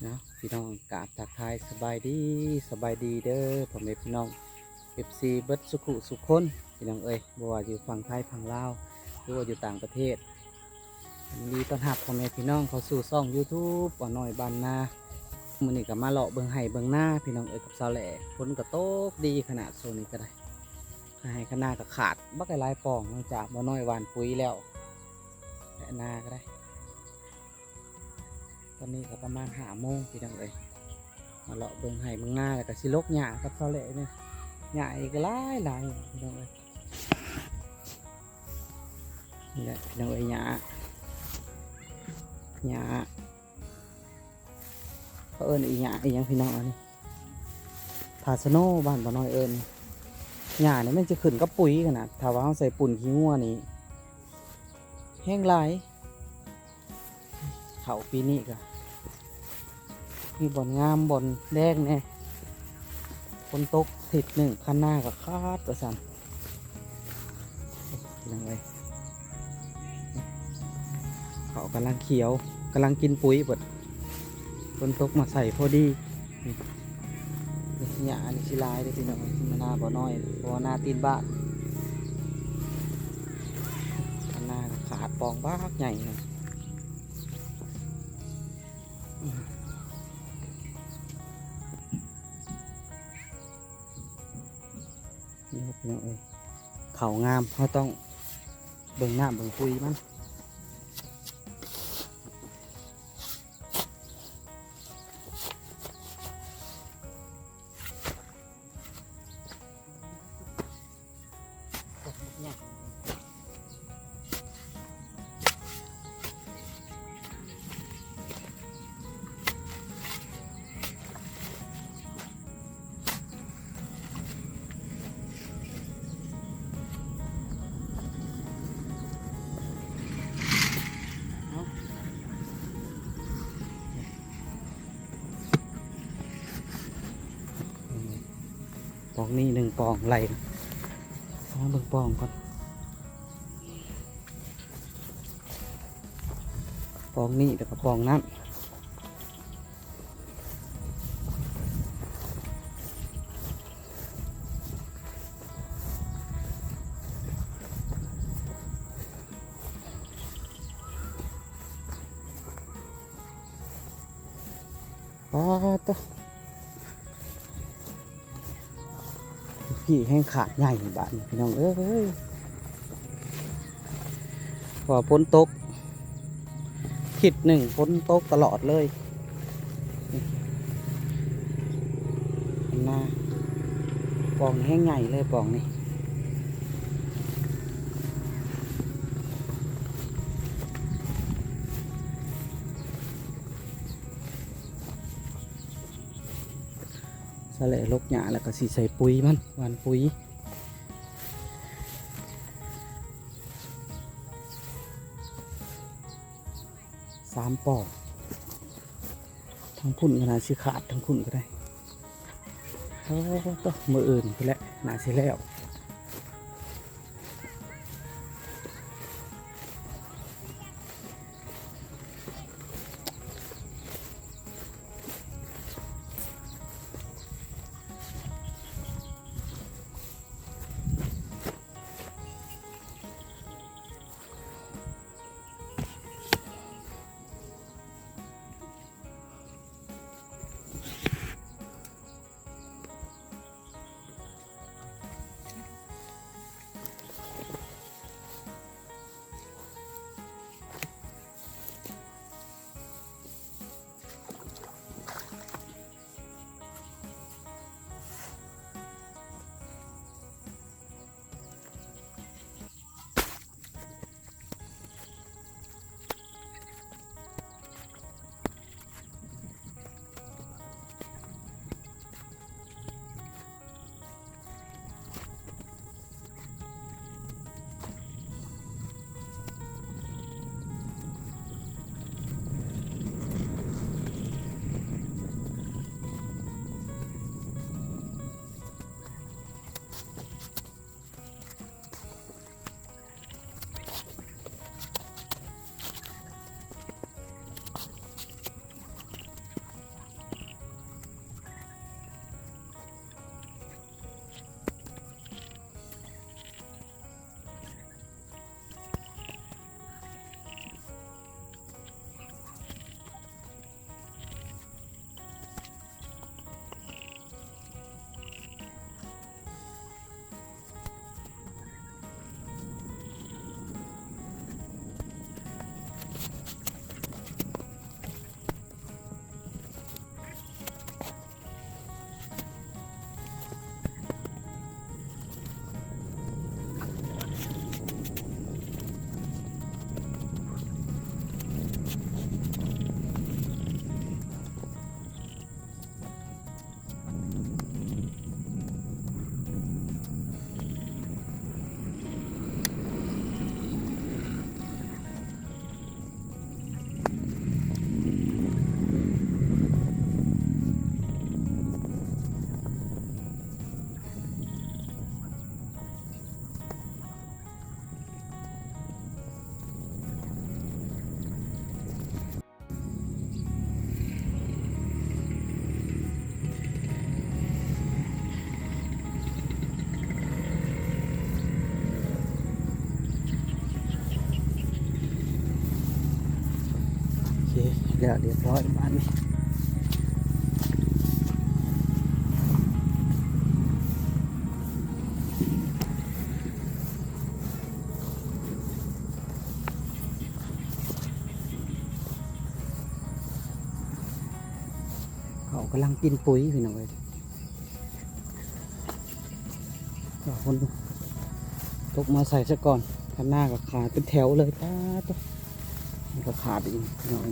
ເນາະ ພີ່ນ້ອງ ກາບທັກທາຍສະບາຍດີ ສະບາຍດີເດີພໍ່ແມ່ພີ່ນ້ອງ ເອັຟຊີ ເບິດສຸຂຸສຸຄົນ ພີ່ນ້ອງເອີຍ ບໍ່ວ່າຢູ່ຝັ່ງໄທຝັ່ງລາວ ຫຼືວ່າຢູ່ຕ່າງປະເທດ. ຍິນດີຕ້ອນຮັບພໍ່ແມ່ພີ່ນ້ອງເຂົ້າສູ່ຊ່ອງຢູທູບ ບ່າວນ້ອຍບ້ານນາ. ມື້ນີ້ກໍມາເລາະເບິ່ງໄຮ່ເບິ່ງນາ ພີ່ນ້ອງເອີຍ ກັບສາວແຫຼ້. ຝົນກໍຕົກດີຂະໜາດ ໂຊນນີ້ກໍໄດ້ ໄຮ່ຂະນາກໍຂາດບັກຫຼາຍໆປອງ ຫຼັງຈາກບ່າວນ້ອຍຫວ່ານປຸ໋ຍແລ້ວ ແລະນາກໍໄດ້. ຕອນນີ້ກໍປະມານຫ້າໂມງ ພີ່ນ້ອງເອີຍ ມາເລາະເບິ່ງໄຮ່ເບິ່ງນາ ແລ້ວກໍຊິລົກຫຍ້າກັບສາວແຫຼ້ນີ້. ຫຍ້າອີກກໍຫຼາຍໆ ພີ່ນ້ອງເອີຍ. ນີ້ແຫຼະ ພີ່ນ້ອງເອີຍ ຫຍ້າ ຫຍ້າ ເຂົາເອີ້ນອີຫຍັງ ອີຫຍັງ ພີ່ນ້ອງ ອັນນີ້ ພາສະໂນ ບ້ານບ່າວນ້ອຍເອີ້ນ. ຫຍ້ານີ້ມັນຊິຂຶ້ນກັບປຸ໋ຍຂະໜາດ ຖ້າວ່າເຮົາໃສ່ປຸ້ນຂີ້ງົວນີ້ແຮງຫຼາຍ. ເຂົ້າປີນີ້ກໍມີບ່ອນງາມບ່ອນແດງແດ່. ຝົນຕົກທິດໜຶ່ງ ຄັນນາກໍຂາດວ່າຊັ້ນ ພີ່ນ້ອງເອີຍ. ເຂົາກຳລັງຂຽວ ກຳລັງກິນປຸ໋ຍເບິດ ຝົນຕົກມາໃສ່ພໍດີ. ນີ້ ນີ້ ຫຍ້າອັນນີ້ຊິຫຼາຍເດ້ພີ່ນ້ອງ ນາບໍ່ນ້ອຍ ເພາະວ່ານາຕີນບ້ານ. ນາຂາດປ່ອງບັກໃຫຍ່ນະ. ນີ້ພີ່ນ້ອງເອີຍ ເຂົ້າງາມ ເຮົາຕ້ອງເບິ່ງນ້ຳເບິ່ງປຸ໋ຍມັນ. ປອງນີ້ໜຶ່ງປອງໄລ່ ເອົາເບິ່ງປອງກ່ອນ ປອງນີ້ແລ້ວກໍປອງນັ້ນ. ປາດໂທ້ ພີ້ແຮງຂາດໃຫຍ່ບາດນີ້ ພີ່ນ້ອງເອີຍ. ເພາະວ່າຝົນຕົກ ທິດໜຶ່ງຝົນຕົກຕະຫຼອດເລີຍ. ອັນນາ ປອງແຮງໃຫຍ່ເລີຍປອງນີ້. ສະແຫຼະລົກຫຍ້າ ແລ້ວກໍຊິໃສ່ປຸ໋ຍມັນ ຫວ່ານປຸ໋ຍ. ສາມປອງ ທາງພຸ້ນກໍໜ້າຊິຂາດ ທາງພຸ້ນກໍໄດ້. ໂອ້ໂຕ ມື້ອື່ນພຸ້ນແຫຼະ ໜ້າຊິແລ້ວ. ໂ ແລ້ວຮຽບຮ້ອຍບາດນີ້ ເຂົາກຳລັງກິນປຸ໋ຍພີ່ນ້ອງເອີຍ. ຝົນຕົກມາໃສ່ຊະກ່ອນ ຄັນນາກໍຂາດເປັນແຖວເລີຍ ປາດໂທ້ ມັນກໍຂາດອີກພີ່ນ້ອງ.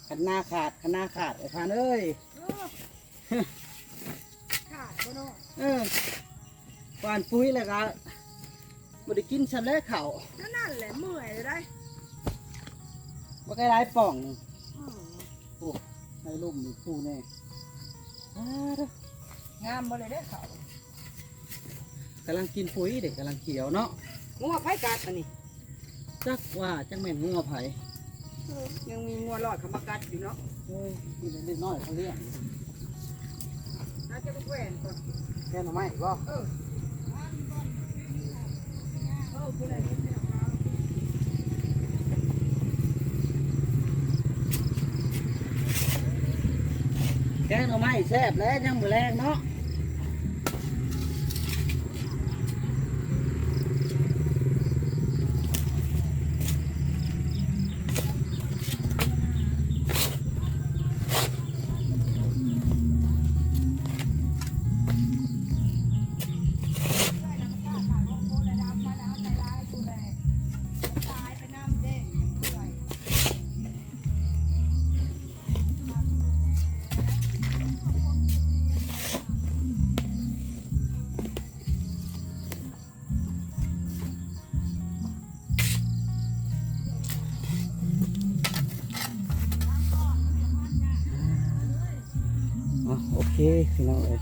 ຄັນນາຂາດ ຄັນນາຂາດ ໄອ້ພານເອີຍ. ເອີ ຂາດບໍ່ເນາະ. ເອີ ຫວ່ານປຸ໋ຍແລ້ວກໍບໍ່ໄດ້ກິນຊ້ຳແລ້ວເຂົ້າ. ນັ້ນແຫຼະ ເມື່ອຍແລ້ວໄດ໋ ບໍ່ໄດ້ຫຼາຍປ່ອງ. ອືມ ໂອ້ ໃນລົມນີ້ຜູ້ແນ່. ອ້າ ງາມບໍ່ເລີຍເດ້ເຂົ້າ. ກຳລັງກິນປຸ໋ຍເດ້ ກຳລັງຂຽວເນາະ. ງົວໃຜກັດອັນນີ້? ຈັກວ່າ ຈັກແມ່ນງົວໃຜ. ເອີ ຍັງມີງົວລອດເຂົ້າມາກັດຢູ່ເນາະ. ໂອ້ຍ ມີແຕ່ເດັກນ້ອຍເຂົາລ້ຽງ. ໜ້າຈະໄປແຂວນກ່ອນ. ແກງໜໍ່ໄມ້ບໍ່? ເອີ ເອີ ຜູ້ໃດເຮັດແລ້ວ ແກງໜໍ່ໄມ້ແຊບແຫຼະ ຍາມມື້ແລງເນາະ. ອ່ະ ໂອເຄ ພີ່ນ້ອງເອີຍ.